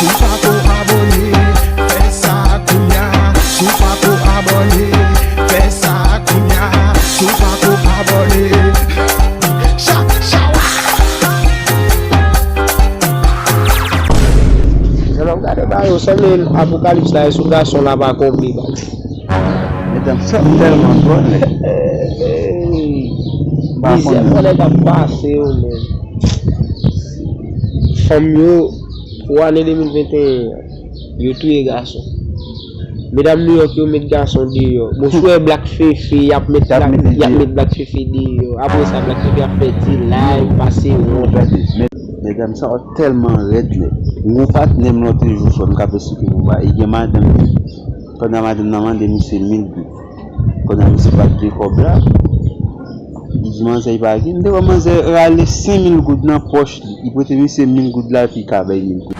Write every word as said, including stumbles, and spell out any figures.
Si w pako abòne, fè sa kounya. Si w pako abòne, fè sa kounya. Si w pako abòne, cha, cha, wa. Jan m ap gade ba yo, sanble Apokalips la, e sou gason la pa konpli, baz. Medam, sa tèlman bònè. Mizyè, bònè k ap pase yo, men. Fanm yo, pou ane de mil venteyen an, yo touye gason. Medam Nouyòk yo met gason deyò. Bon, si w wè Black Fefe, y ap met, y ap met Black Fefe deyò. Apre sa, Black Fefe ap fè ti live, pase wonn. Gade, men, medam sa yo tèlman rèd, lè. Yon patnè m lòt jou, frè m, k ap esplike pou ba, li gen madanm li. Pandan madanm nan mande misye mil goud. Pandan misye pa t gen kòb la, li di manzè li pa gen. M te wè manzè rale senk mil goud nan pòch li. Li prete misye mil goud la, epi li ka bay mil goud.